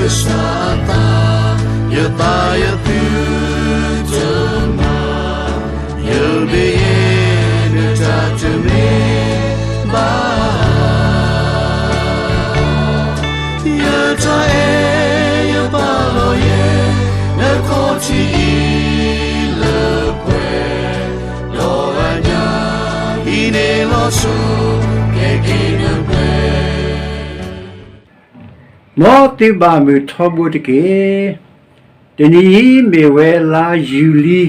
ကစၢ်အသး, ယသးယသုတမၤ, ယဘၣ်ယဲနတၢ်တမ့ၢ်ဘၣ်. ယတၢ်အဲၣ်ယပာ်လီၤယဲ, နခီၣ်ထံးအံၤလၢပှဲၤ, ဒီးအညၣ်အံၤန့ၣ်လီၤဆီ, ကဲက့ၤနပှဲၤ မ်သုဘၣ်မုာ်ထီဘိတက့ၢ်. တနံၤအံၤမ့ၢ်ဝဲလါယူၤလံ,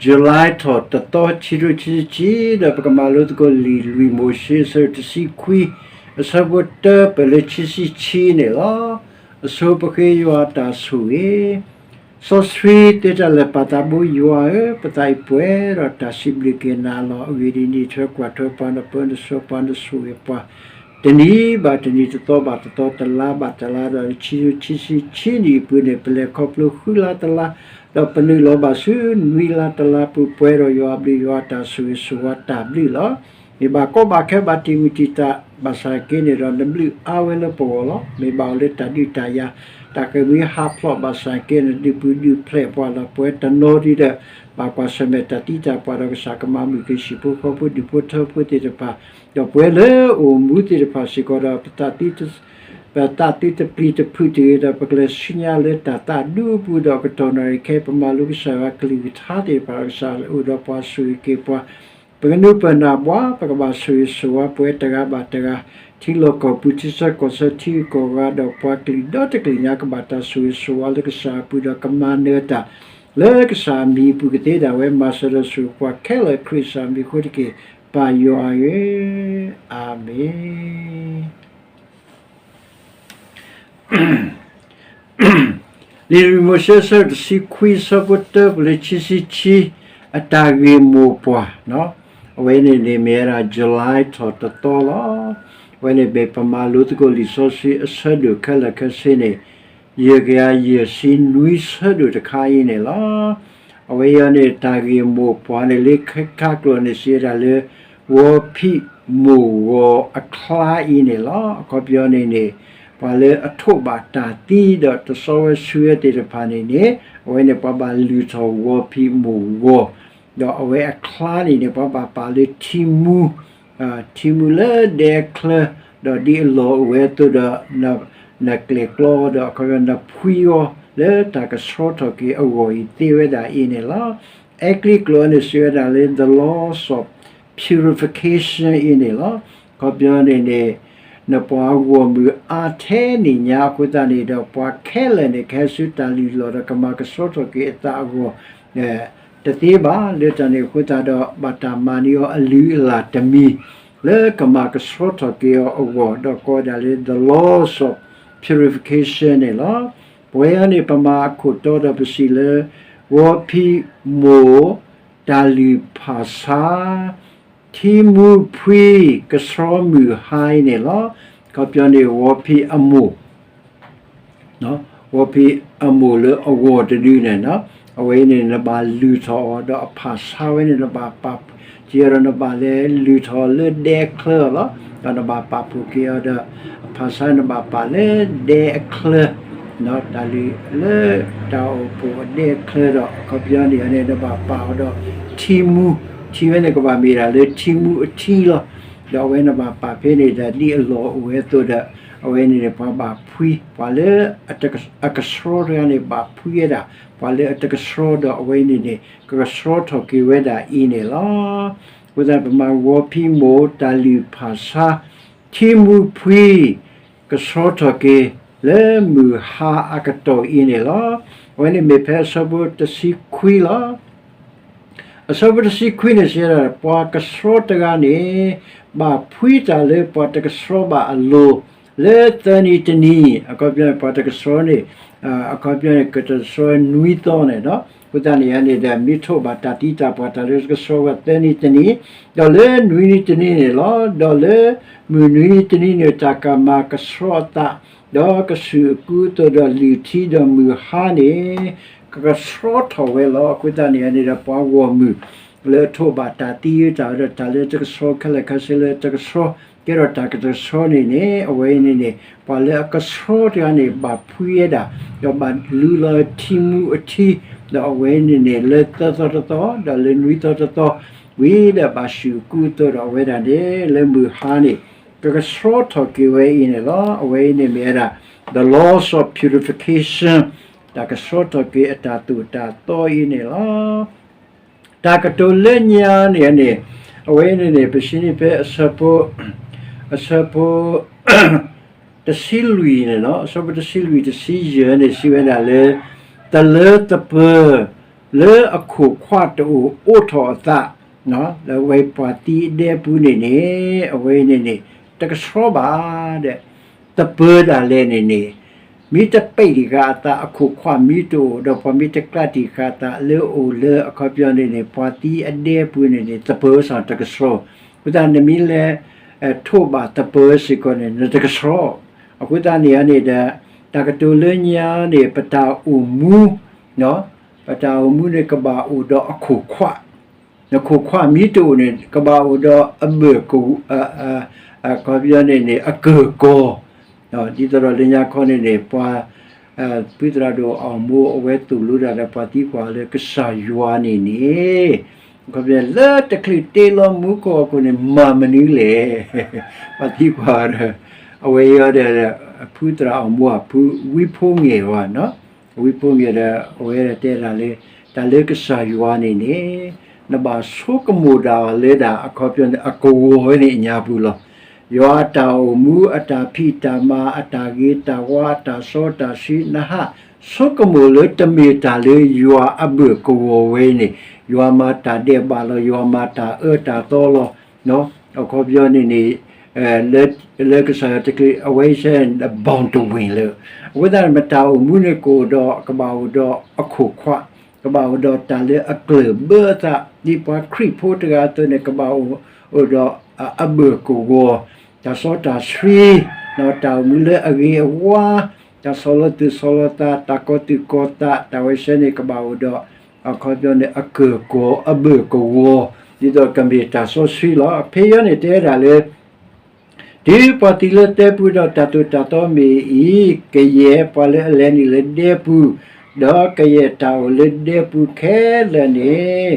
July ထီၣ်တသီ ခံကထိခံဆံခံ, ဒီးပကမၤလိသကိးလံာ်လွံၢ်မိၤၡ့ အဆၢတဆံခွံ, အဆၢဖိတၢ ပလၢခံဆံခံန့ၣ်လီၤ. အဆိပဃ့ယွၤအတၢ်ဆိၣ်ဂ့ၤ စီဆှံသ့တၢ်လၢာ်ပာ်သးဘိယွၤဧၢ, ပသးအံၤပှဲၤဒီးတၢ်စံးဘျုးက့ၤနၤလီၤ. အဂ့ၢ်ဒ်အံၤ, နထၢကွၢ်ထွဲပှၤ, နပၢနဆှၢပှၤ, နဆိၣ်ဂ့ၤပှၤ, တနံၤဘၣ်တနံၤ, တသီဘၣ်တသီ, တလါဘၣ်တလါ, ဒီးခံကထိခံဆံခံနံၣ်အပူၤန့ၣ်, ပလဲၤခီဖျိဃုလါတလါ, ဒီးပနုာ်လီၤဘၣ်ဆူနွံလါတလါပူၤ, ပှဲၤဒီးယွၤအဘျုး, ယွၤအတၢ်ဆိၣ်ဂ့ၤဆိၣ်ဝါတၢ်ဘျုးလီၤ. မ့ၢ်ဘၣ်ကီဘၣ်ခဲဘၣ်တံာ်မုၢ်တံာ်တာ်ဘၣ်ဆၣ်က့န့ၣ်ဒီး, နဘျုးအါဝဲလၢပဂီၢ်လီၤ. မ့ၢ်ဘၣ်အိၣ်လၢတၢ်ဒုးတၢ်ယၤ, တၢ်ဃ့ၢ်မှံဟးဖျိးဘၣ်ဆၣ်က့န့ၣ်, ဒုးပူၤဒုးဖျဲးပှၤလီၤ. ပဝဲတနီၤဒ်ဒီး, ဘၣ်ကွၢ်ဆၢၣ်မဲာ်တၢ်သံတၢ်ပှၢ်ဒီးကစၢ်ကမၤမုၢ်က့ၤ ဟံၣ်ဖိဃီဖိဒူၣ်ဖိထၢဖိသ့ၣ်တဖၣ်, ဒီးပဝဲလၢအိၣ်မူသ့ၣ်တဖၣ်စ့ၢ်ကီးဒီး, ပသးသံတပျံၤတဖုးတဂ့ၤဒီး, ပကလဲၤဆူညါလၢတၢ်သးဒူအပူၤဒီး, ကတီၢ်နၣ်ရံၣ်ခဲအံၤ ပမၤလိကစၢ်ယွၤအကလုၢ်ကထါသ့ၣ်တဖၣ်ဒီး, ကစၢ်အိၣ်ဒီးပှၤဆိၣ်ဂ့ၤက့ၤပှၤ, ပကနုာ်ပၢၢ်နၢ်ပှၤ, ပကဘၣ်ဆိၣ်ဂ့ၤဆိၣ်ဝါပဝဲတဂၤဘၣ်တဂၤ, ထံလီၢ်ကီၢ်ပူၤ, ထံဆၢကီၢ်ဆၢ, ထံဂုၤကီၢ်ဂၤ, ဒီးပှၤကလုာ်ဒီတကလုာ်ညါ ကဘၣ်တၢ်ဆိၣ်ဂ့ၤဆိၣ်ဝါလၢကစၢ်အပူၤဒီး, ကမၤနၢၤတၢ်လၢကစၢ်အမံၤအပူၤကသ့ဒၣ်ဝဲ, မၤစၢၤဒီးဆိၣ်ဂ့ၤပှၤခဲလၢာ် ခရံာ်ကစၢ်မံၤအဃိတက့ၢ်, ပၢ်ယွၤဧၢ, အၤမ့ၣ်. လံာ်လွံၢ်မိၤၡ့ အဆၢတဆံခွံ အဆၢဖိတၢ ပလၢခံဆံခံ, အတၢ်ဂ့ၢ်မိၢ်ပှၢ်, အဝဲန့ၣ်န့ၣ်မ့ၢ်ဝဲဒၣ် July ထီၣ်တသီလီၤ. အဝဲန့ၣ်မ့ၢ်ပမၤလိသကိးလံာ်စီဆှံအဆၢဒိၣ်ခဲလၢာ်ခဲဆ့န့ၣ်, ယဲၢ်ကယၤယဲၢ်ဆံနွံဆၢဒိၣ်တခါအံၤန့ၣ်လီၤ. အဝဲအံၤန့ၣ် တၢ်ဂ့ၢ်မိၢ်ပှၢ်န့ၣ် လၢခဲခါကျိာ်န့ၣ် စံးဝဲဒၣ်လၢ ဝီဖံးမိၢ်ဂီၤအချါအံၤန့ၣ်လီၤ. အခီပညီန့ၣ်န့ၣ်, ပှၤလၢအထိးဘၣ်တၢ်သံဒီးတစီဝဲဆှံဝဲသ့ၣ်တဖၣ်န့ၣ်န့ၣ်, အဝဲန့ၣ်ပှၤဘၣ်လုၢ်ထီၣ်ဝီဖံးမိၢ်ဂီၤ, ဒီးအဝဲအချါန့ၣ်န့ၣ် ပှၤဘၣ်ပာ်လၢထံမူ ထံမူလၢဒဲချၢ, ဒီးဒ်အလီၢ်အိၣ်ဝဲအသိးဒီး, နကျဲၣ်ကျီဒီးအခီပညီ နဖှံအီၤလၢတၢ်ကဆှီထီၣ်က့ၤအဂီၢ်အံၤသ့ဝဲဒၣ်အံၤန့ၣ်လီၤ. အဲကလံးကျိာ်န့ၣ်စံးဝဲဒၣ်လၢ the laws of purification အံၤန့ၣ်လီၤ. အခီပညီန့ၣ်န့ၣ်, နပှၤဂီၢ်မုၢ်အါထဲန့ၣ်ညါအဃိသတးန့ၣ်ဒီး ပှၤခဲလၢာ်န့ၣ် ကဟဲဆူတၢ်လုၢ်လီၢ်ဒီးကမၤကဆှီထီၣ်က့ၤအသးအဂီၢ် တသ့ဘၣ်. လၢတၢ်န့ၣ်အဃိသတးဒီး ဘၣ်တၢ်မၤန့ၢ်အီၤအလုၢ်အလၢ်တမံၤ လၢကမၤကဆှီထီၣ်က့ၤအီၤအဂီၢ်, ဒီးကိးဝဲဒၣ်လၢ the laws of purification န့ၣ်လီၤ. ပဝဲအံၤန့ၣ် ပမၤအခိၣ်တီဒီးပစံးလၢ ဝီဖံးမိၢ်, တၢ်လုၢ်ဖၣ်ဆါ, ထံမူဖှံ, ကဆှီမုၢ်ဟါအံၤန့ၣ်လီၤ. အခီပညီန့ၣ် ဝီဖံးအမိၢ် ဝီဖံးအမိၢ်လၢအဂီၢ်တဒုန့ၣ်, အဝဲအံၤန့ၣ် နဘၣ်လုၢ်ထီၣ်အီၤဒီးအဖၣ်ဆါဝဲန့ၣ် နဘၣ်ပာ်, ဒီးနဘၣ်လဲၤလုၢ်ထီၣ်လၢဒဲအချၢလီၤ. ဒီးနဘၣ်ပာ်ဖှိၣ်က့ၤအီၤဒီး အဖၣ်ဆါနဘၣ်ပာ်လၢဒဲအချၢ တၢ်လုၢ်လၢတၢ်အိၣ်ဖှိၣ်အဒဲအချၢဒီး အခီပညီန့ၣ်န့ၣ် နဘၣ်ပာ်အီၤဒီးထံမူ, ထံဝဲန့ၣ်ကဘၣ်မ့ၢ်ဒၣ်လၢထံမူအထံလီၤ. ဒီးအဝဲနဘၣ်ပာ်ဖဲန့ၣ်ဒီးဒ်အလီၢ်အိၣ်ဝဲအသိးဒီး အဝဲန့ၣ်န့ၣ် ပှၤဘၣ်ဖှံ, ပှၤလၢအကဆှီတဂၤန့ၣ် ဘၣ်ဖှံဝဲဒၣ်, ပှၤလၢအတကဆှီဒီးအဝဲန့ၣ်န့ၣ် ကကဆှီထီၣ်က့ၤဝဲဒၣ်အံၤန့ၣ်လီၤ. အဃိသတး ပမၤဝီဖံးမိၢ်, တၢ်လုၢ်ဖၣ်ဆါ, ထံမူဖှံ, ကဆှီထီၣ်က့ၤလၢမုၢ်ဟါအကတီၢ်အံၤန့ၣ်လီၤ. အဝဲန့ၣ်မ့ၢ်ဖဲအဆၢဖိတဆံခွံလီၤ. အဆၢဖိတဆံခွံန့ၣ်စံးဝဲဒၣ် ပှၤကဆှီတဂၤန့ၣ် ဘၣ်ဖှံတၢ်လၢပှၤတကဆှီဘၣ်အလိၤ လၢသၢနံၤတနံၤ, အခီပညီန့ၣ် ပှၤတကဆှီန့ၣ်, အခီပညီန့ၣ် ကတဆှီနွံသီန့ၣ်ဒီး အဃိသတးန့ၣ်န့ၣ်ဒီး မ့ၢ်ထိးဘၣ်တၢ်သံတၢ်ပှၢ်တၢ်လၢတကဆှီဝဲသၢနံၤတနံၤ, ဒီးလၢနွံနံၤတနံၤန့ၣ်လီၤ. ဒီးလၢမုၢ်နွံနံၤတနံၤန့ၣ် တၢ်ကမၤကဆှီအသး ဒီးကဆူၣ်အကူအသိးဒီးလုၢ်ထံဒီးမုၢ်ဟါန့ၣ် ကကဆှီထီၣ်ဝဲလီၤ. အဃိသတးန့ၣ်န့ၣ်ဒီး ပှၤဂီၢ်မုၢ်လၢအထိးဘၣ်တၢ်သံတၢ်ဝဲဒီးတၢ်လၢတကဆှီခဲလၢာ်ခဲဆ့လၢတကဆှီ ကဲထီၣ်တၢ်ကတၢၢ်တဆှီန့ၣ်န့ၣ် အဝဲအံၤန့ၣ်န့ၣ် ပှၤလၢအကဆှီတဂၤန့ၣ် ဘၣ်ဖှံဝဲဒၣ် ဒီးဘၣ်လူလီၤထံမူအထံ, ဒီးအဝဲအံၤန့ၣ်န့ၣ် လၢသၢသီတသီ ဒီးလၢနွံသီတသီ ဝံၤဒီးဘၣ်ဆူၣ်အကူအသိးဒီးအဝဲဒၣ်န့ၣ် လၢမုၢ်ဟါန့ၣ် ကကဆှီထီၣ်က့ၤဝဲအံၤန့ၣ်လီၤ. အဝဲအံၤန့ၣ်မ့ၢ်ဝဲဒၣ် the laws of purification တၢ်ကဆှီထီၣ်က့ၤအတၢ်သိၣ်တၢ်သီအံၤန့ၣ်လီၤ. တၢ်ကတိၤလၢညါန့ၣ်န့ၣ် အဝဲန့ၣ်န့ၣ် ပစံးန့ၣ်ဖဲအဆၢဖိ အဆၢဖိ တဆံလွံၢ်န့ၣ်လီၤ. အဆၢဖိတဆံလွံၢ် တဆံယဲၢ်န့ၣ် စံးဝဲဒၣ်လၢ တလၢသပၢၤ လၢအခိၣ်ခွးတအိၣ်အိးထီၣ်အသး လၢအဝဲပှၤသံအဒဲပူၤန့ၣ်န့ၣ် အဝဲန့ၣ်န့ၣ် တကဆှီဘၣ်ဒီး သပၢၤဒၣ်လဲာ်န့ၣ်န့ၣ် မ့ၢ်တပံးတံၢ်ဃာ်အသး အခိၣ်ခွးမ့ၢ်တအိၣ် ဒီးပှၤမ့ၢ်တကျးတံၢ်ဃာ်အသးလၢအိၣ်လၢအခီပညီန့ၣ်န့ၣ် ပှၤသံအဒဲပူၤန့ၣ်န့ၣ် သပၢၤစ့ၢ်တကဆှီ. အဃိသတးနမ့ၢ်လဲၤ ထိးဘၣ်သပၢၤစ့ၢ်ကီးန့ၣ် နတကဆှီ. အဃိသတးန့ၣ်န့ၣ်ဒီး တၢ်ကတိၤလၢညါန့ၣ် ပတၢ်အိၣ်မူ ပတၢ်အိၣ်မူန့ၣ် ကဘၣ်အိၣ်ဒီးအခိၣ်ခွး နခိၣ်ခွးမ့ၢ်တအိၣ်န့ၣ် ကဘၣ်အိၣ်ဒီးအဘၢၣ်က အခီပညီန့ၣ်န့ၣ် အကၢၢ်ကီၤ, ဒ်သိးဒီးလၢညါခီန့ၣ်န့ၣ် ပှၤ ဖုသရၣ်ဒိၣ်အီၣ်မိၢ်အဝဲသိၣ်လိတၢ်ဒီးပှၤသံကွၢ်လၢကစၢ်ယွၤန့ၣ်န့ၣ် အခီပညီလၢတချုးတ့လီၤမူခိၣ်အခိၣ်န့ၣ် မၤမနုၤလဲၣ်. ပှၤသံကွၢ်ဒီး အဝဲအံၤဒီး ဖုသရၣ်အီၣ်မိၢ်အဖုဝံဖိငဲၤဝဲနီၤ ဝံဖိငဲၤဒီး အဝဲတဲဒၣ်လၢ တၢ်လၢကစၢ်ယွၤန့ၣ်န့ၣ် နဘၣ်ဆိကမိၣ်ဒၣ်အီၤလၢဒၣ် အခီပညီန့ၣ် အကဝီၤဝဲန့ၣ်အညါပူၤလီၤ. ယွၤအတၢ်အိၣ်မူ အတၢ်ဖံးတၢ်မၤ အတၢ်ဂ့ၤတၢ်ဝါ အတၢ်စီတၢ်ဆှံ နဟးဆိကမိၣ်လၢတမ့ၢ်တၢ်လၢယွၤအဘၢၣ်ကဝီၤဝဲန့ၣ် ယွၤမၤတၢ်ဒဲးဘးလီၤ ယွၤမၤတၢ်အၢတၢ်သီလီၤ. အခီပညီန့ၣ်န့ၣ် လၢကစၢ်ယွၤတချုး အဝဲဆဲ boundary လၢ အဃိသတးန့ၣ် မတၤအိၣ်မူန့ၣ် ကအိၣ်ဒီး ကဘၣ်အိၣ်ဒီးအခိၣ်ခွး, ကဘၣ်အိၣ်ဒီးတၢ်လၢအကျၢၢ်ဘၢအသး, ဒ်ပှၤခရံာ်ဖိတဂၤအသိးန့ၣ် ကဘၣ်အိၣ်ဒီးအဘၢၣ်ကဝီၤ, တၢ်စီတၢ်ဆှံ, တၢ်အိၣ်မူလၢအဂ့ၤအဝါ, တၢ်ဆီၣ်လီၤသူၣ်ဆီၣ်လီၤသး, တၢ်ကီၤသူၣ်ကီၤသး, တၢ်ဝဲဆဲန့ၣ် ကဘၣ်အိၣ်ဒီး အခီပညီန့ၣ် အကၢၢ်ကီၤအဘၢၣ်ကဝီၤ, ဒ်သိးကမ့ၢ်တၢ်စီဆှံလီၤ. ဖဲအံၤန့ၣ်တဲဒၣ်လၢ တုၤပှၤသံလၢဒဲပူၤဒီးတၢ်သိၣ်တၢ်သီမ့ၢ်အံၤ, ကယဲၢ်ပှၤလၢအလဲၤနုာ်လၢဒဲပူၤ, ဒီးကယဲၢ်တၢ်အိၣ်လၢဒဲပူၤခဲလၢာ်န့ၣ်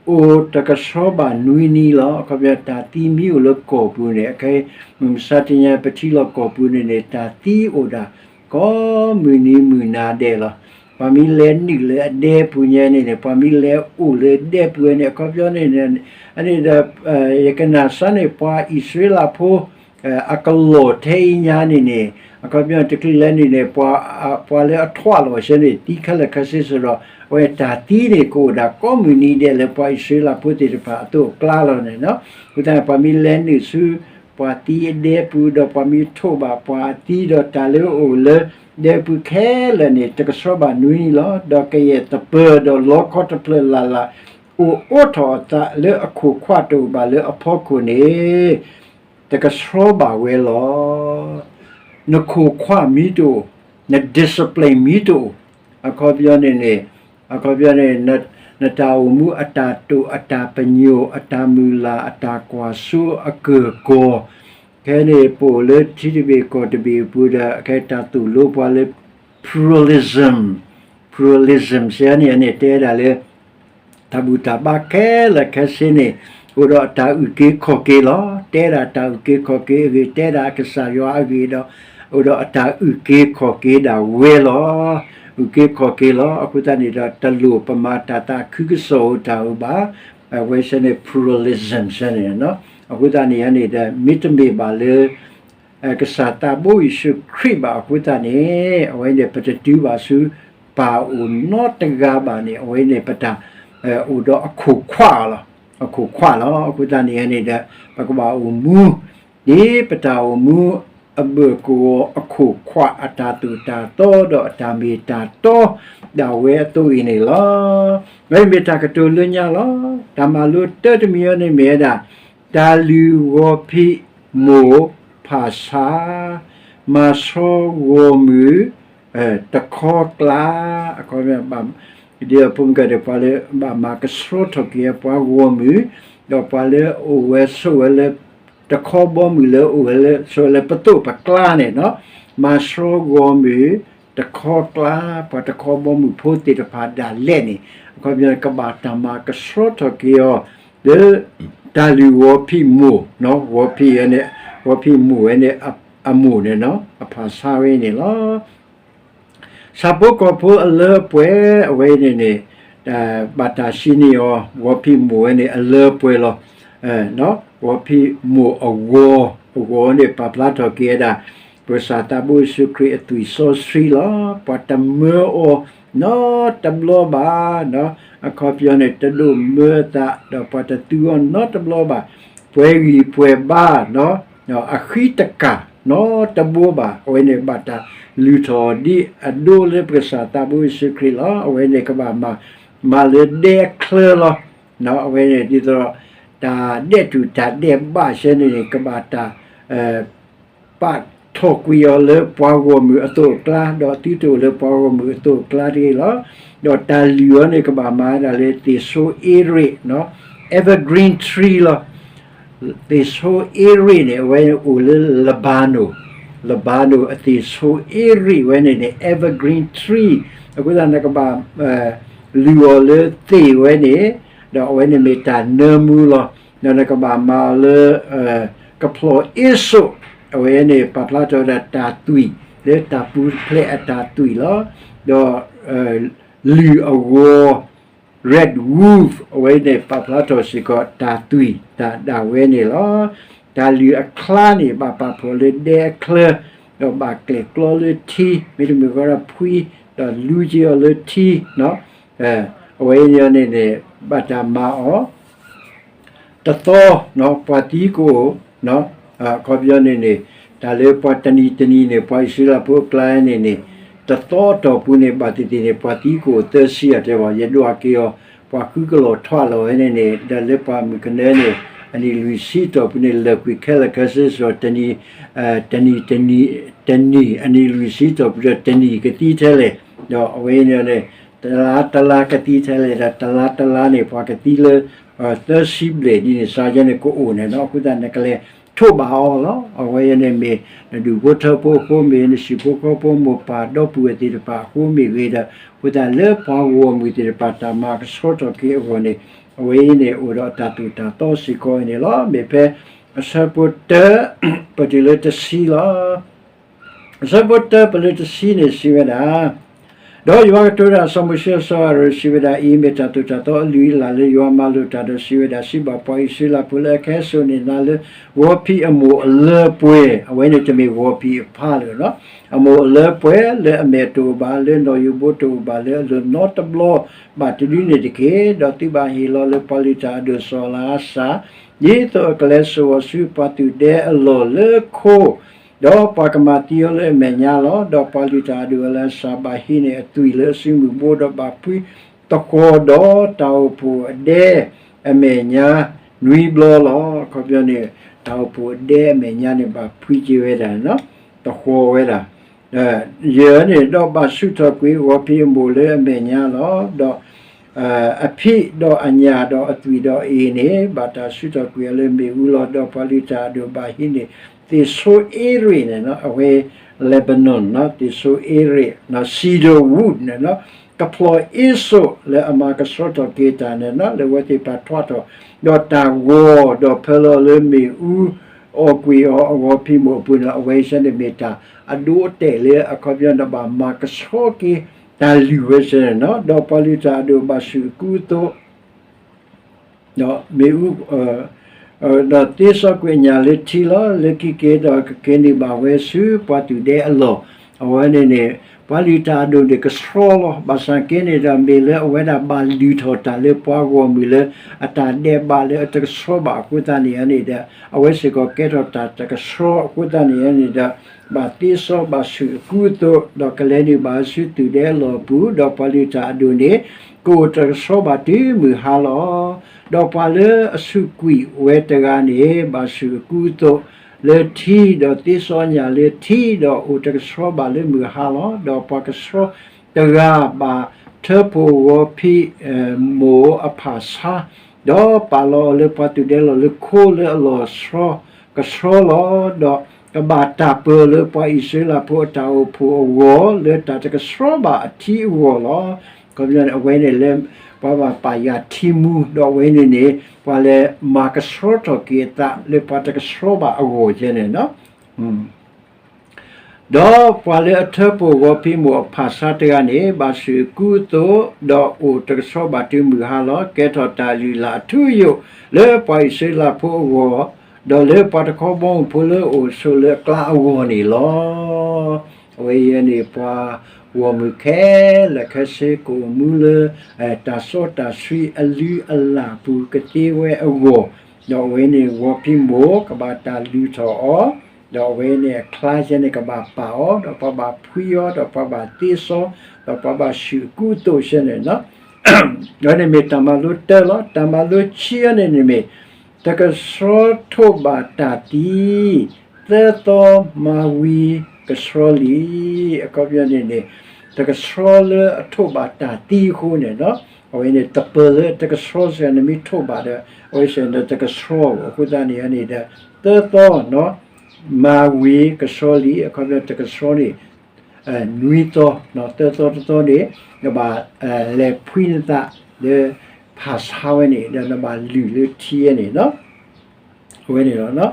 အိၣ်တကဆှီဘၣ်နွံနံၤလီၤ. အခီပညီတၢ်သံမ့ၢ်အိၣ်လၢကီၢ်ပူၤန့ၣ် အခဲအံၤ မုၢ်မဆါတနံၤညါပထံလီၤကီၢ်ပူၤန့ၣ်န့ၣ် တၢ်သံအိၣ်ဒၣ် ကိးမုၢ်နံၤမုၢ်နၤဒဲးလီၤ. ပှၤမ့ၢ်လဲၤနုာ်လၢအဒဲပူၤညါန့ၣ်န့ၣ် ပှၤမ့ၢ်လဲၤအိၣ်လၢဒဲပူၤန့ၣ် အခီပညီန့ၣ် အန့ၣ်ဒီး ယကနၣ်စ့ၢ်န့ၣ် ပှၤအံၣ်စရ့လးဖိ အကလီၢ်ထဲအံၤညါန့ၣ်န့ၣ် အခီပညီတချုးလဲၤနုာ်န့ၣ် ပှၤလၢအထွးလီၤဆဲန့ၣ် သံခဲလၢာ်ခဲဆ့စ့ၢ်ဒီး အဝဲတၢ်သံန့ၣ် ကအိၣ်ဒၣ်ကိးမုၢ်နံၤဒဲးလၢပှၤအံၣ်စရ့လးဖိသ့ၣ်တဖၣ်အသိးအကျါလီၤန့ၣ်လီၤ. အဃိသတးန့ၣ် ပှၤမ့ၢ်လဲၤနုာ်ဆူ ပှၤသံအဒဲပူၤ ဒီးပှၤမ့ၢ်ထိးဘၣ်ပှၤအသံဒီးတၢ်လၢအအိၣ်လၢဒဲပူၤခဲလၢာ်န့ၣ် တကဆှီဘၣ်နွံနံၤလီၤ. ဒီးကယဲၢ်သပၢၤဒီးလီခီတဖျၢၣ်လၢ်လၢ် အိၣ်အိးထီၣ်အသးလၢအခိၣ်ခွးတအိၣ်ဘၣ်လၢအဖီခိၣ်န့ၣ် တကဆှီဘၣ်ဝဲလီၤ. နခိၣ်ခွးမ့ၢ်တအိၣ်, န discipline မ့ၢ်တအိၣ်, အခီပညီန့ၣ်န့ၣ် အခီပညီန့ၣ် နတၢ်အိၣ်မူအတၢ်တိာ် အတၢ်ပညိၣ် အတၢ်မုၢ်လၢ် အတၢ်ကွၢ်စိအကၢၢ်ကီၤ, ခဲန့ၣ်ပအိၣ်လၢထံတဘ့ၣ်ကီၢ်တဘ့ၣ်အပူၤဒီး ခဲတၢ်သိၣ်လိပှၤလၢ pluralism, pluralism စ့ၢ်န့ၣ် အန့ၣ်တဲဒၣ်လၢ တၢ်ဘူၣ်တၢ်ဘါခဲလၢာ်ခဲဆ့န့ၣ် အိၣ်ဒီးအတၢ်အုၣ်က့ၤခီၣ်က့ၤလီၤ. တဲဒၣ်တၢ်အုၣ်က့ၤခီၣ်က့ၤအဂ့ၢ် တဲဒၣ်ကစၢ်ယွၤအဂ့ၢ်ဒီး အိၣ်ဒီးအတၢ်အုၣ်က့ၤခီၣ်က့ၤဒၣ်ဝဲလီၤ. အုၣ်က့ၤခီၣ်က့ၤလီၤ. အဃိသတးန့ၣ်ဒီး တလိၣ်ပမၤတၢ်သးခုကစီၣ်ဧိၤတၢ်ဧိၤဘၣ်. အဝဲစ့ၢ်န့ၣ် pluralism စ့ၢ်န့ၣ် အဃိသတးန့ၣ်န့ၣ်ဒီး မ့တမ့ၢ်ဘၣ်လၢ ကစၢ်သးဘိယ့ၣ်ၡူးခရံာ်ဘၣ်အဃိသတးန့ၣ် အဝဲန့ၣ် ပတတုၤဘၣ်ဆူ ပၢ်အိၣ်နီတဂၤဘၣ်န့ၣ် အဝဲန့ၣ် ပတၢ်အိၣ်ဒီးအခိၣ်ခွးလီၤ. အခိၣ်ခွးလီၤ. အဃိသတးန့ၣ်န့ၣ်ဒီး ပကဘၣ်အိၣ်မူ ဒ်ပတၢ်အိၣ်မူအဘၢၣ်ကဝီၤအခိၣ်ခွး အတၢ်သိၣ်တၢ်သီဒီးအတၢ်မ့ၢ်တၢ်တီဒၣ်ဝဲအသိးအံၤန့ၣ်လီၤ. ဝဲမ့ၢ်တၢ်ကတိၤလၢညါလီၤ. တၢ်မၤလိတၢတမံၤအံၤန့ၣ်မ့ၢ်ဝဲဒၣ် တၢ်လုၢ်ဂီၤဖံးမိၢ်ဖးဆါ, မၤဆီဂီၤမုၢ် တခီကျါ, အခီပညီ ဒ်ဖိမုၣ်ကဒီး ပှၤလၢဘၣ်မၤကဆှီထီၣ်က့ၤပှၤဂီၢ်မုၢ်, ဒီးပှၤလၢအအိၣ်ဝဲဆိးဝဲလၢ တခီဘီမုၢ်လၢအိၣ်ဝဲလၢ ဆိလၢပသိးပကျါန့ၣ်နီၤ, မၤဆှီဂီၢ်မုၢ်တခီကျါ, ပှၤတခီဘီမုၢ်ဖိသ့ၣ်တဖၣ်ဒၣ်လဲာ်န့ၣ်, အခီပညီကဘၣ်တၢ်မၤကဆှီထီၣ်က့ၤအီၤ လၢတၢ်လုၢ်ဝီၤဖံးမိၢ်, ဝီၤဖံးဝဲန့ၣ်, ဝီၤဖံးမိၢ်ဝဲန့ၣ် အမိၢ်န့ၣ်နီၤ, အဖၣ်ဆါဝဲန့ၣ်လီၤ. ဆၣ်ဖိကီၢ်ဖိအလၢအပှဲၤအဝဲန့ၣ်န့ၣ်, ဘၣ်တၢ်စံးန့ၢ်အီၤ ဝီၤဖံးမိၢ်ဝဲန့ၣ်အလၢအပှဲၤလီၤ. ဝီၤဖံးမိၢ်အဂီၤ, အဂီၤန့ၣ်ပာ်ဖျါထီၣ်က့ၤဝဲဒၣ် ပကစၢ်သးဘိယ့ၣ်ၡူးခရံာ်အသွံၣ်စီဆှံလီၤ. ပှၤတမၢအီၤနီတဘျီဘၣ်, အခီပညီန့ၣ် တဒိးမၢအသး ဒီးပှၤတသူအီၤနီတဘျီဘၣ်, ပှဲၤဂံၢ်ပှဲၤဘါ အဃံတကၢ်နီတဘိဘၣ်, အဝဲန့ၣ်ဘၣ်တၢ်လုၢ်ထီၣ်ဒ်အဒိလၢပကစၢ်သးဘိယ့ၣ်ၡူးခရံာ်လီၤ. အဝဲန့ၣ်ကဘၣ်မၤ, မၤလၢဒဲအချၢလီၤ. အဝဲန့ၣ်ဒ်သိး တၢ်ဒဲးတူၢ်တၢ်ဒဲးဘးဆဲန့ၣ်န့ၣ် ကဘၣ်တၢ် ပာ်ထီၣ်ကွံာ်အီၤလၢပှၤဂီၢ်မုၢ်အသိးအကျါ, ဒီးသုတအိၣ်လၢပှၤဂီၢ်မုၢ်အသိးအကျါတဂ့ၤလီၤ. ဒီးတၢ်လုၢ်အီၤန့ၣ်ကဘၣ်မၤဒၣ်လၢသ့ၣ်ဆိအ့ရ့း, evergreen tree လီၤ. သ့ၣ်ဆိအ့ရ့းန့ၣ် အဝဲအိၣ်လၢ Lebanon, Lebanon အသ့ၣ်ဆိအ့ရ့းဝဲန့ၣ်န့ၣ် evergreen tree, အဃိသတးနကဘၣ် လုၢ်အီၤလၢသ့ၣ်ဝဲန့ၣ်, ဒီးအဝဲန့ၣ်မ့ၢ်တၢ်နၢမူလီၤ. ဒီးနကဘၣ်မၤအီၤလၢ ကဖျီၣ်အ့စိး, အဝဲန့ၣ်ပာ်ဖျါထီၣ်ဝဲဒၣ်တၢ်သွံၣ်, လၢတၢ်ပူၤတဖျဲးအတၢ်သွံၣ်လီၤ. ဒီး လုၢ်အဂီၤ red wool အဝဲန့ၣ်ပာ်ဖျါထီၣ်စ့ၢ်ကီးတၢ်သွံၣ်တၢ်ဒၣ်ဝဲန့ၣ်လီၤ. တၢ်လုၢ်အချါန့ၣ် ဘၣ်ပာ်ဖှိၣ်လၢဒဲအချၢ, ဒီးဘၣ်ကျဲၣ်ကျီလၢထံ, မ့တမ့ၢ်ဃီဒီးဖှံ, ဒီးလူက့ၤအီၤလၢထံ, အဝဲန့ၣ်န့ၣ်န့ၣ် ဘၣ်တၢ်မၤအီၤ တသီ, ပှၤသံကအိၣ်, အခီပညီန့ၣ်န့ၣ် တၢ်လၢပှၤတနံၤတနံၤန့ၣ် ပှၤအံၣ်စရ့လးဖိအကျါန့ၣ်န့ၣ် တသီအတီၢ်ပူၤန့ၣ် ဘၣ်သ့ၣ်သ့ၣ်န့ၣ် ပှၤသံကအိၣ်သၢဆံအတဲဘၣ်, ယဒွးက့ၤအီၤ ပှၤဃုကလီၢ်ထွးလီၤဝဲန့ၣ်န့ၣ် ဒီးလၢပှၤမုၣ်ကနၢန့ၣ် အနံၣ်လွံၢ်ဆံတီၢ်ပူၤန့ၣ် လၢာ်ကွံာ်ခဲလၢာ်ခဲဆ့စ့ၢ်ကီး တနံၤ, တနံၤ, တနံၤ, တနံၤအနံၣ်လွံၢ်ဆံတီၢ်ပူၤဒီးတနံၤကသံထဲလဲၣ်, ဒီးအဝဲန့ၣ်န့ၣ် တလါတလါကသံထဲလဲၣ်ဒီး တလါတလါန့ၣ် ပှၤကသံလၢ သၢဆံဘျဲၣ်ဒ်န့ၣ် စးယဲန့ၣ်ကအိၣ်န့ၣ်နီၤ, အဃိသတးနကလဲၤထိးဘၣ်အီၤလီၤ. အဝဲယဲန့ၣ်မ့ၢ် နဒူၣ်ဖိထၢဖိအဃိမ့ၢ် နဟံၣ်ဖိဃီဖိမိၢ်ပၢ်ဒီပုၢ်ဝဲၢ်သ့ၣ်တဖၣ်အဃိမ့ၢ်ဂ့ၤဒီး အဃိသတးလၢပှၤဂီၢ်မုၢ်သ့ၣ်တဖၣ်တၢ်မၤကဆှီထီၣ်က့ၤအဂီၢ်န့ၣ် အဝဲအံၤန့ၣ် အိၣ်ဒီးတၢ်သိၣ်တၢ်သီစ့ၢ်ကီးအံၤန့ၣ်လီၤ. မ့ၢ်ဖဲအဆၢဖိတၢ ပတုၤလၢတဆံလီၤ. အဆၢဖိတၢပတုၤလၢတဆံန့ၣ်စံးဝဲဒၣ်, ဒီးယွၤကတိၤတၢ်ဒီးစီၤမိၤၡ့စီၤအၤရိၣ်စံးဝဲဒၣ်, အံၤမ့ၢ်တၢ်သိၣ်တၢ်သီအလုၢ်အလၢ်လၢယွၤမၤလိာ်တၢ်ဒီးစံးဝဲဒၣ်, စံးဘၣ်ပှၤအံၣ်စရ့လးဖိလၢအကဟဲစိာ်န့ၢ်နၤလၢ ဂီၤဖံးအမိၢ်အလၢပှဲၤ, အဝဲန့ၣ်တမ့ၢ်ဂီၤဖံးအဖါလၢာ်နီၤ, အမိၢ်အလၢပှဲၤလၢအမဲာ်တအိၣ်ဘၣ်, လၢနီၣ်ယိးဘိတအိၣ်ဘၣ်, လၢအလၢနီတဘျီဘၣ်တဒုန့ၣ်တက့ၢ်. ဒီးသုဘၣ်ဟ့ၣ်လီၤလၢပှၤလုၢ်တၢ်အဒိၣ်စီၤအလၤအစၢ် ဒ်သိးအကလဲၤစိာ်အီၤဆူပှၤသူၣ်ဒဲအလီၢ်လၢခိ ဒီးပှၤကမၤသံအီၤလၢအမဲာ်ညါလီၤ. ဒီးပှၤလုၢ်တၢ်အဒိၣ်အလၤအစၢ်ဘၣ်ဟံးန့ၢ်အသွံၣ်လၢအစုမုၢ်ဘိ ဒီးဘၣ်ဖှံသဃီၤဒီးတၢ်အိၣ်ဖှိၣ်အဒဲအမဲာ်ညါနွံဘျီလီၤ. အခီပညီန့ၣ် တၢ်အိၣ်ဖှိၣ်အဒဲအမဲာ်ညါန့ၣ် ဘၣ်ဖှံက့ၤဝဲဒၣ်, သဃီၤဝဲဒၣ် ယဲၢ်န့ၣ် ဒီးဘၣ်ဆူၣ်ထီၣ်ကွံာ်ဂီၤဖံးအမိၢ်လၢအမဲာ်ညါလီၤ. ဒီး အဖံးဒီးအညၣ်ဒီးအသွံၣ်ဒီးအအ့ၣ်န့ၣ် ဘၣ်တၢ်ဆူၣ်ထီၣ်ကွံာ်အီၤလၢမ့ၣ်အူလီၤ. ဒီးပှၤလုၢ်တၢ်အဒိၣ်ဘၣ်ဟံးန့ၢ်သ့ၣ်ဆိအ့ရ့းန့ၣ် အဝဲ Lebanon သ့ၣ်ဆိအ့ရ့း cedar wood န့ၣ် ကဖျီၣ်အ့စိးလၢအမၤကဆှီထီၣ်က့ၤတၢ်န့ၣ် လၢအဝဲသ့ၣ်တဖၣ်ထွးထီၣ် ဒီးတၢ်ဂီၤ ဒီးဖၢလီၤလၢမ့ၣ်အူ အီၣ်ကွံာ်အီၤအဂီၤဖံးမိၢ်အပူၤန့ၣ် အဝဲဆဲန့ၣ်မ့ၢ်တၢ်အဒိအတဲာ်လၢအခီပညီန့ၣ် ဘၣ်မၤကဆှီက့ၤတၢ်လုၢ်ဝဲဆဲန့ၣ်နီၤ. ဒီးပှၤလုၢ်တၢ်အဒိၣ်ဘၣ်ဆူၣ်အကူအသိး ဒီးမ့ၣ်အူ ဒီးသ့စီကွံာ်အညၣ်လၢထံလီၤ. လၢခံက့ၤဒီးကက့ၤန့ၢ်ဘၣ်ဝဲဆူပှၤသူၣ်ဒဲအလီၢ်. အဝဲန့ၣ်န့ၣ် ပှၤလုၢ်တၢ်အဒိၣ်န့ၣ်ကဆှီလီၤ. ဘၣ်ဆၣ်က့န့ၣ်ဒီး မ့ၢ်လၢအဝဲဒၣ်ဘၣ်လုၢ်ထီၣ်တၢ်လၢပှၤဂီၢ်မုၢ်လၢအတၢ်ဒဲးဘးလၢအတကဆှီဘၣ်အဃိသတးန့ၣ်န့ၣ်ဒီး အဝဲစ့ၢ်ကီးကဲထီၣ်တၢ်တကဆှီအဃိသတးန့ၣ်န့ၣ်ဒီး ဘၣ်သ့စီဘၣ်ဆူၣ်အကူအသိး ဒီးကလဲၤန့ၢ်ဘၣ်ဆူသူၣ်ဒဲအလီၢ်အပူၤ, ဒီးပှၤလုၢ်တၢ်အဒိၣ်န့ၣ် ကအိၣ်တကဆှီဘၣ်တုၤမုၢ်ဟါလီၤ. ဒီးပှၤလၢအဆူးကွံာ်ဝဲတဂၤန့ၣ် ဘၣ်ဆူၣ်အကူအသိးလၢထံ, ဒီးသ့စီညၣ်လၢထံ, ဒီးအိၣ်တကဆှီဘၣ်လၢမုၢ်ဟါလီၤ. ဒီးပှၤကဆှီတဂၤဘၣ်ထၢဖှိၣ်ဂီၤဖံး မိၢ်အဖၣ်ဆါ, ဒီးပာ်လီၤအီၤလၢပှၤသူၣ်ဒဲလီၢ်လၢခိလၢအလီၤဆှီ ကဆှီလီၤ, ဒီးကဘၣ်တၢ်ပၢၢ်လၢပှၤအံၣ်စရ့လးဖိအတၢ်အိၣ်ဖှိၣ်အဂီၢ် လၢတၢ်တကဆှီဘၣ်အထံအဂီၢ်လီၤ. ခီပညီန့ၣ် အဝဲန့ၣ်လၢ ပှၤဘၣ်ပာ်ယၤထံမူ ဒီးအဝဲန့ၣ်န့ၣ် ပှၤလဲၤမၤကဆှီထီၣ်က့ၤအသးလၢပှၤတကဆှီဘၣ်အဂီၢ်ကဲန့ၣ်လီၤ. ဒီးပှၤလၢအထၢဖှိၣ်ဂီၤဖံးမိၢ်အဖၣ်ဆါတဂၤန့ၣ် ဘၣ်ဆူၣ်အကူအသိး, ဒီးအိၣ်တကဆှီဘၣ်တုၤမုၢ်ဟါလီၤ. ကဲထီၣ်တၢ်လုၢ်လၢ်အထူအယိာ် လၢပှၤအံၣ်စရ့လးဖိအဂီၢ်, ဒီးလၢပှၤတခီဘီမုၢ်ဖိလၢအိၣ်ဆိးလၢအကျါအဂီၢ်န့ၣ်လီၤ. အဝဲအံၤန့ၣ် ပှၤဂီၢ်မုၢ်ခဲလၢာ်ခဲဆ့ကအိၣ်မူလၢ တၢ်စီတၢ်ဆှံအလုၢ်အလၢ်ပူၤကသ့ဝဲအဂီၢ်, ဒီးအဝဲန့ၣ်ဂီၤဖံးမိၢ်ကဘၣ်တၢ်လုၢ်ထီၣ်အီၤ, ဒီးအဝဲန့ၣ်အချါကဲန့ၣ် ကဘၣ်ပာ်အီၤ, ဒီးပှၤဘၣ်ဖှံအီၤ, ဒီးပှၤဘၣ်သ့စီ, ဒီးပှၤဘၣ်ဆူၣ်အကူအသိးကဲန့ၣ်လီၤ. ဒီးန့ၣ်မ့ၢ်တၢ်မၤလိတၢလီၤ. တၢ်မၤလိခံအံၤန့ၣ်န့ၣ်မ့ၢ် တကဆှီထိးဘၣ်တၢ်သံ, သၢသီမၤဝံၤကဆှီလံ. အခီပညီန့ၣ်န့ၣ် တကဆှီလၢအထိးဘၣ်တၢ်သံအဃိန့ၣ်လီၤ. အဝဲန့ၣ်တပၢၢ်လၢတကဆှီစ့ၢ် နမ့ၢ်ထိးဘၣ်ဒီး အဝဲစ့ၢ်န့ၣ်တကဆှီဘၣ်. အဃိသတးန့ၣ်န့ၣ်ဒီး သၢသီ မၤဝံၤကဆှီလံ. အခီပညီတကဆှီန့ၣ် နွံသီ, သၢသီတသီန့ၣ် နဘၣ်လဲၤဖှံနသးလၢ ဖၣ်ဆါဝဲန့ၣ် ဒီးနဘၣ်လုၢ်လၢထံဝဲန့ၣ်လီၤ. အဝဲန့ၣ်လီၤ.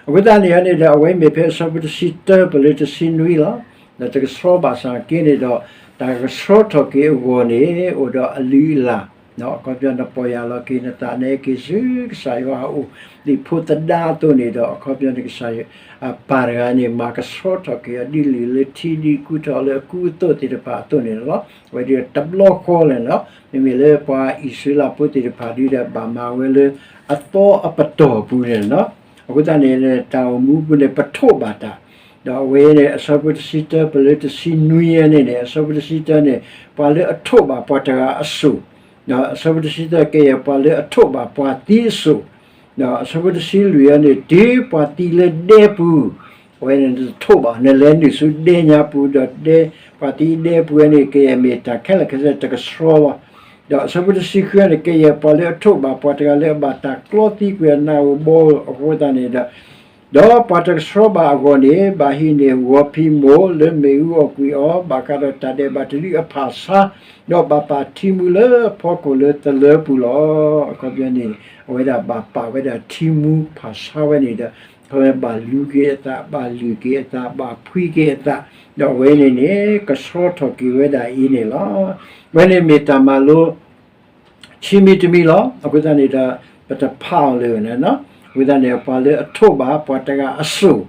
အဃိသတးန့ၣ်န့ၣ်ဒီး အဝဲမ့ၢ်ဖဲအဆၢဖိတဆံတၢ ပလၢတဆံနွံလီၤ. ဒီးတကဆှီဘၣ်ဆၣ်က့န့ၣ်ဒီး တၢ်ကဆှီထီၣ်က့ၤအဂီၢ်န့ၣ် အိၣ်ဒီးအလုၢ်အလၢ် အခီပညီနပီၢ်ယၢ်လီၤက့ၤနသး နဟဲက့ၤဆူကစၢ်ယွၤအအိၣ် ဒ်ဖိသဒါအသိးန့ၣ်ဒီး အခီပညီန့ၣ်ကစၢ်ယွၤ ပၢ်တဂၤန့ၣ် မၤကဆှီထီၣ်က့ၤအီၤ ဒ်လုၢ်လၢထံ ဒ်ကူထီၣ်လၢအကူအသိးသ့ၣ်တဖၣ်အသိးန့ၣ်လီၤ. အဝဲဒ်တဘျီဃီလၢာ်လီၤ. မ့မ့ၢ်လၢပှၤအံၣ်စရ့လးဖိသ့ၣ်တဖၣ်ဒ်ဒီး ဘၣ်မၤဝဲလၢအသီအပတီၢ်ပူၤန့ၣ်လီၤ. အဃိသတးန့ၣ် တၢ်အိၣ်မူပူၤန့ၣ် ပထိးဘၣ်တၢ် ဒီးအဝဲန့ၣ် အဆၢဖိတဆံတၢ ပလၢတဆံနွံန့ၣ်န့ၣ် အဆၢဖိတဆံတၢန့ၣ် ပှၤလၢအထိးဘၣ်ပှၤတဂၤအစိၣ်, ဒီးအဆၢဖိတဆံတၢကဲယဲၢ် ပှၤလၢအထိးဘၣ်ပှၤသံအစိၣ်, ဒီးအဆၢဖိတဆံလွံၢ်န့ၣ် တုၤပှၤသံလၢဒဲပူၤ, အဝဲန့ၣ်နတထိးဘၣ်, နလဲၤနုာ်ဆူဒဲညါပူၤ ဒီးဒဲ, ပှၤသံဒဲပူၤန့ၣ် ကယဲၢ်မ့ၢ်တၢ်ခဲလၢာ်ခဲဆ့တကဆှီလီၤ. ဒီးအဆၢဖိတဆံဃုန့ၣ် ကယဲၢ်ပှၤလၢအထိးဘၣ်ပှၤတဂၤလၢအဘၣ်တၢ်ကျီသံကွံာ်အနးအဘီအဃိသတးန့ၣ်ဒီး ဒီးပှၤတကဆှီဘၣ်အဂီၢ်န့ၣ် ဘၣ်ဟံးန့ၢ်ဂီၤဖံးမိၢ်လၢမ့ၣ်အူအီၣ်ကွံာ်အီၤ ဘၣ်ဃးဒီးတၢ်ဒဲးဘးတဒုအဖၣ်ဆါ, ဒီးဘၣ်ပာ်ထံမူလၢအဖီခိၣ်လၢသလၢပူၤလီၤ. အခီပညီန့ၣ် အဝဲဒၣ်ဘၣ်ပာ်ဝဲဒၣ်ထံမူဖၣ်ဆါဝဲန့ၣ်ဒီး အခီပညီဘၣ်လုၢ်က့ၤအသး, ဘၣ်လုၢ်က့ၤအသး, ဘၣ်ဖှံက့ၤအသး, ဒီးအဝဲန့ၣ်န့ၣ် ကဆှီထီၣ်က့ၤဝဲဒၣ်အံၤန့ၣ်လီၤ. အဝဲန့ၣ်မ့ၢ်တၢ်မၤလိ ခံမံၤတမံၤလီၤ. အဃိသတးန့ၣ်ဒီး ပတဖးအီၤလၢာ်န့ၣ်လီၤ. အဃိသတးန့ၣ် ပှၤလၢအထိးဘၣ်ပှၤတဂၤအစိၣ်,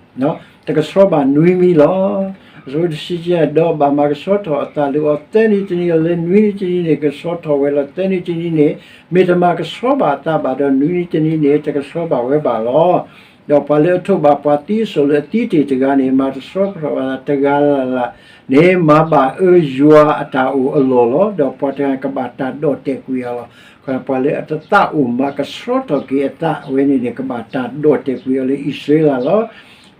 တကဆှီဘၣ်နွံမံၤလီၤ. အဆၢဖိတဆံယဲၢ် ဒီးဘၣ်မၤကဆှီထီၣ်အသးလၢအီၤသၢနံၤတနံၤလီၤ. လၢနွံနံၤတနံၤန့ၣ် ကဆှီထီၣ်ဝဲလီၤ. သၢနံၤတနံၤန့ၣ် မ့ၢ်တမၤကဆှီဘၣ်အသးဘၣ်ဒီး နွံနံၤတနံၤန့ၣ် တကဆှီဘၣ်ဝဲဘၣ်လီၤ. ဒီးပှၤလၢအထိးဘၣ်ပှၤသံအစိၣ်လၢအသံတ့ၢ်တဂၤန့ၣ် မၤတဆှီထီၣ်အသးတဂၤလၢ်လၢ်န့ၣ် မၤဘၣ်အၢယွၤအတၢ်အိၣ်အလီၢ်လီၤ. ဒီးပှၤတဂၤကဘၣ်တၢ်ဒီၣ်တဲာ်ကွံာ်အီၤလီၤ. ပှၤလၢအတသးအိၣ်မၤကဆှီထီၣ်က့ၤအသးဝဲန့ၣ်န့ၣ် ကဘၣ်တၢ်ဒီၣ်တဲာ်ကွံာ်အီၤလၢအံၣ်စရ့လးလီၤ.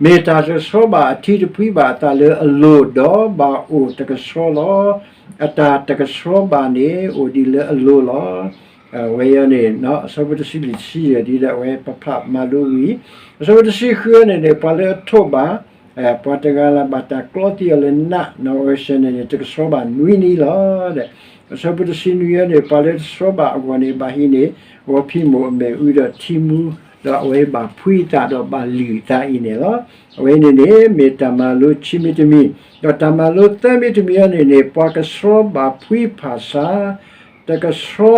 မ့ၢ်တၢ်တကဆှီဘၣ်အထံတဖှံဘၣ်အသးလၢအလိၤ, ဒီးဘၣ်အိၣ်တကဆှီလီၤ. အတၢ်တကဆှီဘၣ်န့ၣ် အိၣ်ဒံးလၢအလိၤလီၤ. အဝဲအံၤန့ၣ် အဆၢဖိတဆံလွံၢ်တဆံယဲၢ်ဒ်ဒီး အဝဲပဖးမၤလိဝံၤ, အဆၢဖိတဆံဃုန့ၣ်န့ၣ် ပှၤလၢအထိးဘၣ် ပှၤတဂၤလၢ်ဘၣ်တၢ်ကျီသံအီၤလၢနး, အဝဲစ့ၢ်န့ၣ်န့ၣ် တကဆှီဘၣ်နွံနံၤလီၤ. အဆၢဖိတဆံနွံန့ၣ် ပှၤလၢတဆှီဘၣ်အဂီၢ်န့ၣ် ဘၣ်ဟံးန့ၢ် ဂီၤဖံးမိၢ်အမ့ၣ်အူဒီးထံမူ, ဒီးအဝဲဘၣ်ဖှံအသးဒီးဘၣ်လုၢ်အသးအံၤန့ၣ်လီၤ. အဝဲန့ၣ်န့ၣ် မ့ၢ်တၢ်မၤလိခံမံၤတမံၤ, ဒီးတၢ်မၤလိသၢမံၤတမံၤန့ၣ်န့ၣ် ပှၤကဆှီဘၣ်ဖှံဖၣ်ဆါ, တကဆှီ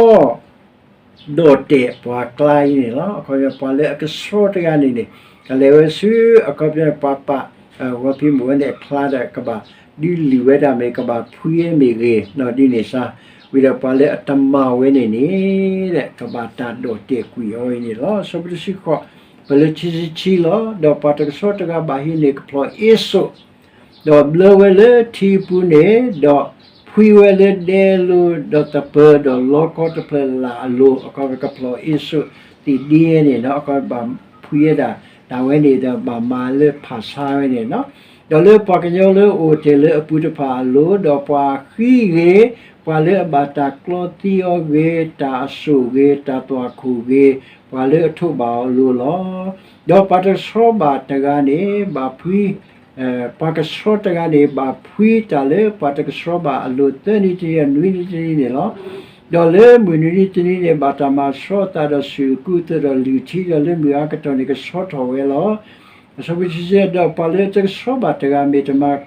ဒီၣ်တဲာ်ပှၤကျါအံၤန့ၣ်လီၤ. အခီပညီ ပှၤလၢအကဆှီတဂၤန့ၣ်န့ၣ် ကလဲၤဝဲဆူ အခီပညီ ပှၤပာ် ဂီၤဖံးမိၢ်ဝဲန့ၣ်အချါဒီး ကဘၣ်ဒုးလုၢ်ဝဲဒၣ်မ့ၢ် ကဘၣ်ဖှံဝဲမ့ၢ်ဂ့ၤ ဒ်န့ၣ်စါ, ဝံၤဒီးပှၤလၢအတမၤဝဲန့ၣ်န့ၣ် ကဘၣ်တၢ်ဒီၣ်တဲာ်ကွံာ်အီၤအံၤန့ၣ်လီၤ. အဆၢဖိတဆံဃိး ပလၢခံဆံခံလီၤ. ဒီးပှၤတကဆှီတဂၤဘၣ်ဟံးန့ၢ်ကဖျီၣ်အ့စိၣ် ဒီးဘျၢဝဲလၢထံပူၤန့ၣ်, ဒီးဖှံဝဲလၢဒဲအလိၤ, ဒီးသပၢၤဒီးလီခီတဖျၢၣ်လၢ်အလိၤ, အခီပညီကဖျီၣ်အ့စိၣ်သ့ၣ်ဒ့န့ၣ်လီၤ. အခီပညီဘၣ်ဖှံဝဲဒၣ် တၢ်ဝဲန့ၣ်ဒီးဘၣ်မၤလၢဖၣ်ဆါဝဲန့ၣ်လီၤ. ဒီးလၢပှၤကညီလၢအအိၣ်တ့ၢ်လၢအပူၤတဖၣ်အလိၤ, ဒီးပှၤဃံဂ့ၤ, ပှၤလၢအဘၣ်တၢ်ကျီသံအီၤဂ့ၤ, တၢ်အစိၣ်ဂ့ၤ, တၢ်သွၣ်ခိၣ်ဂ့ၤ, ပှၤလၢအထိးဘၣ်အီၤအလိၤလီၤ. ဒီးပှၤတကဆှီဘၣ်တဂၤန့ၣ် ဘၣ်ဖှံ, ပှၤကဆှီတဂၤန့ၣ် ဘၣ်ဖှံတၢ်လၢပှၤတကဆှီဘၣ်အလိၤ သၢနံၤတနံၤ နွံနံၤတနံၤန့ၣ်လီၤ. ဒီးလၢမုၢ်နွံနံၤတနံၤန့ၣ် ဘၣ်တၢ်မၤဆှီအသးဒီး ဆူၣ်အကူအသိးဒီးလုၢ်ထံ ဒီးလၢမုၢ်အါကတီၢ်န့ၣ် ကဆှီထီၣ်ဝဲလီၤ. အဆၢဖိတဆံ ဒီးပှၤလၢအတကဆှီဘၣ်တဂၤမ့ၢ်တမၤ,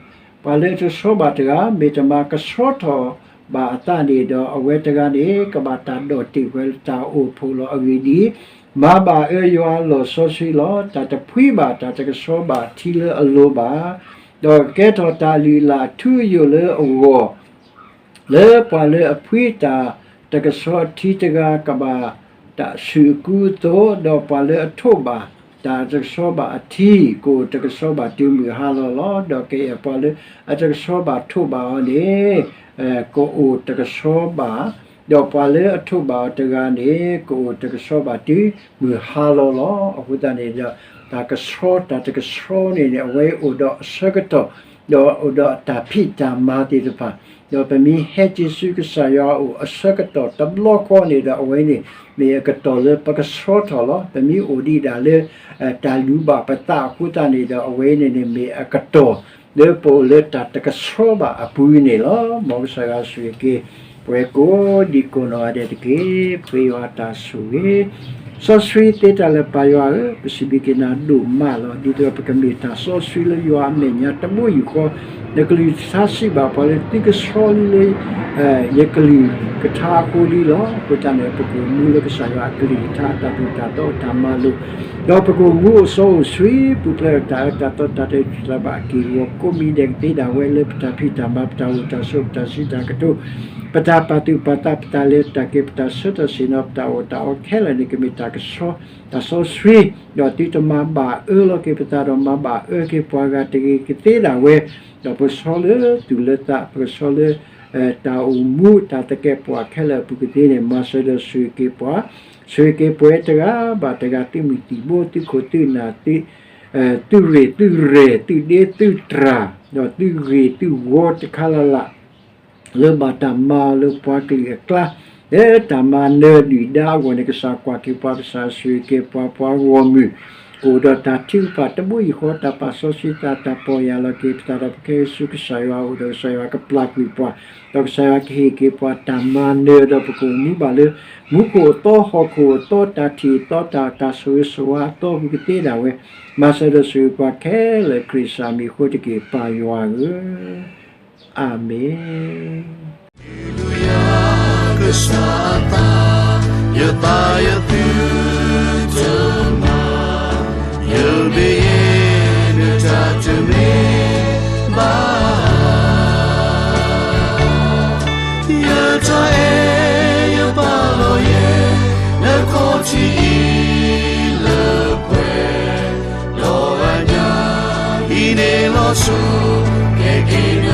ပှၤလၢအတကဆှီဘၣ်တဂၤ မ့ၢ်တမၤကဆှီထီၣ်ဘၣ်အသးန့ၣ်ဒီး အဝဲတဂၤန့ၣ် ကဘၣ်တၢ်ဒီၣ်တ့ၢ်ဝဲလၢတၢ်အိၣ်ဖှိၣ်လီၤ. အဂ့ၢ်ဒ်အံၤ, မၤဘၣ်အၢယွၤအလီၢ်စီဆှံလီၤ. တၢ်တဖှံဘၣ်တၢ်တကဆှီဘၣ်ထံလၢအလိၤဘၣ်, ဒီးကကဲထီၣ်တၢ်လုၢ်အလၢ်အထူအယိာ်လၢအဂီၢ် လၢပှၤလၢအဖှံတၢ်တကဆှီထံတဂၤ ကဘၣ်တၢ်ဆူၣ်အကူအသိး, ဒီးပှၤလၢအထိးဘၣ်တၢ်တကဆှီဘၣ်အထံ ကအိၣ်တကဆှီဘၣ်တုၤမုၢ်ဟါလီၤလီၤ. ဒီးကအဲၣ်ပှၤလၢအတကဆှီဘၣ်ထိးဘၣ်အီၤန့ၣ် ကအိၣ်တကဆှီဘၣ်, ဒီးပှၤလၢအထိးဘၣ်အီၤတဂၤန့ၣ် ကအိၣ်တကဆှီဘၣ်တုၤမုၢ်ဟါလီၤလီၤ. အဃိသတးန့ၣ်ဒီး တၢ်ကဆှီတၢ်တကဆှီန့ၣ်န့ၣ် အဝဲအိၣ်ဒီးအဆၢကတီၢ် ဒီးအိၣ်ဒီးအတၢ်ဖံးတၢ်မၤသ့ၣ်တဖၣ်, ဒီးပမ့ၢ်ဟဲက့ၤဆူကစၢ်ယွၤအအိၣ်အဆၢကတီၢ်တဘျီဃီန့ၣ်ဒီး အဝဲန့ၣ် မ့ၢ်အကတီၢ်လၢပကဆှီထီၣ်လီၤ. ပမ့ၢ်အိၣ်ဒံးဒၣ်လၢ တၢ်လုၢ်ဘၣ်ပသးအဃိသတးန့ၣ်ဒီး အဝဲန့ၣ်န့ၣ် မ့ၢ်အကတီၢ်လၢပအိၣ်လၢတၢ်တကဆှီဘၣ်အပူၤန့ၣ်လီၤ. မ်ကစၢ်ယွၤဆိၣ်ဂ့ၤက့ၤ ပဝဲကိးဒံကိးနီၢ်ဂၤဒဲးတက့ၢ်. ပဃ့ယွၤတၢ်ဆိၣ်ဂ့ၤ စီဆှံသ့တၢ်လၢပၢ်ယွၤဧၢ, ပစံးဘျုးက့ၤနၤဒိၣ်မးလီၤ. ဒ်သိးပကမ့ၢ်တၢ်စီဆှံလၢယွၤအမဲာ်ညါတဘိယူၢ်ဃီ, နကလုၢ်ကထါစံးဘၣ်ပှၤလၢ သုကဆှီလံလၢ ယကလုၢ်ကထါအဃိလံလီၤ. အဃိသတးန့ၣ် ပကအိၣ်မူလၢကစၢ်ယွၤအကလုၢ်ကထါ အတၢ်သိၣ်တၢ်သီအတၢ်မၤလိာ်, ဒီးပကအိၣ်မူအိၣ်စီအိၣ်ဆှံ ပူၤဖျဲးဒီးတၢ်အၢတၢ်သီတၢ်တတၢ်ဘၣ်အက့ၢ်အဂီၤ ကိးမံၤဒဲးကသ့ဒၣ်ဝဲလၢပတၢ်ဖံးတၢ်မၤ ပတၢ်အိၣ်တၢ်ဆိး ပတၢ်စံးတၢ်ကတိၤ ပတၢ်ပာ်သူၣ်ပာ်သး ပတၢ်လဲၤတၢ်က့ၤ ပတၢ်ဆၢထၢၣ်ဆ့ၣ်နီၤ ပတၢ်အီၣ်တၢ်အီခဲလၢာ်န့ၣ် ကမ့ၢ်တၢ်ကဆှီ တၢ်စီဆှံ, ဒီးသုတမၤဘၣ်အၢလီၤက့ၤပသးဒီး မၤဘၣ်အၢက့ၤပှၤဂၤတဂ့ၤကသ့ဒၣ်ဝဲ, ဒီးပကဆှီလၢသူၣ်လၢသး ပကဆှီလၢ တၢ်အိၣ်မူတၢ်သကဲးပဝးခဲလၢာ်အပူၤကသ့န့ၣ် မၤစၢၤဒီးဆိၣ်ဂ့ၤက့ၤပှၤ, ဆိၣ်ဂ့ၤက့ၤပဝဲတဂၤဘၣ်တဂၤ သုးမုၢ်သံၣ်ဘိ သုးခိၣ်သုးနၢ် သုးရ့ၣ်သုးရဲၣ် သုးဒ့သုးတြၢ် ဒီးသုးဂ့ၢ်သုးဝီတခါလၢ်လၢ် လၢဘၣ်တၢ်မၤအီၤလၢပှၤကလုာ်အကျါ, လၢတၢ်မၤနၢၤဒုၣ်ဒါအဂီၢ်န့ၣ် ကစၢ်ကွၢ်က့ၤပှၤ ကစၢ်ဆိၣ်ဂ့ၤက့ၤပှၤ ပှၤဂီၢ်မုၢ် ကအိၣ်ဒီးတၢ်ထုကဖၣ်တဘိယူၢ်ဃီ တၢ်ပာ်စီဆှံသး တၢ်ပီၢ်ယၢ်လီၤက့ၤပသးဒီး ပကဟဲဆူကစၢ်ယွၤအအိၣ်ဒီး ကစၢ်ယွၤကပျၢ်ကွံာ်ပှၤ, ဒီးကစၢ်ယွၤကဟ့ၣ်က့ၤပှၤတၢ်မၤနၢၤ ဒီးပကအိၣ်မူဘၣ်လၢ မူခိၣ်အသီ ဟီၣ်ခိၣ်အသီ တၢ်ထံၣ်အသီ တၢ် တၢ်ဆိၣ်ဂ့ၤဆိၣ်ဝါအသီပူၤကသ့ဒၣ်ဝဲ, မၤစၢၤဒီးဆိၣ်ဂ့ၤပှၤခဲလၢာ် ခရံာ်ကစၢ်မံၤအဃိတက့ၢ် ပၢ်ယွၤဧၢ အၤမ့ၣ်. Hallelujah, ကစၢ်အသး, ယသးယသုတမၤ, ယမ့ၢ်ယဲနတၢ်တမ့ၢ်ဘၣ်. ယတၢ်အဲၣ်ယပာ်လီၤယဲ နခီၣ်ထံးအံၤလၢပှဲၤ, ဒီးအညၣ်အံၤန့ၣ်လီၤဆိ ကဲက့ၤ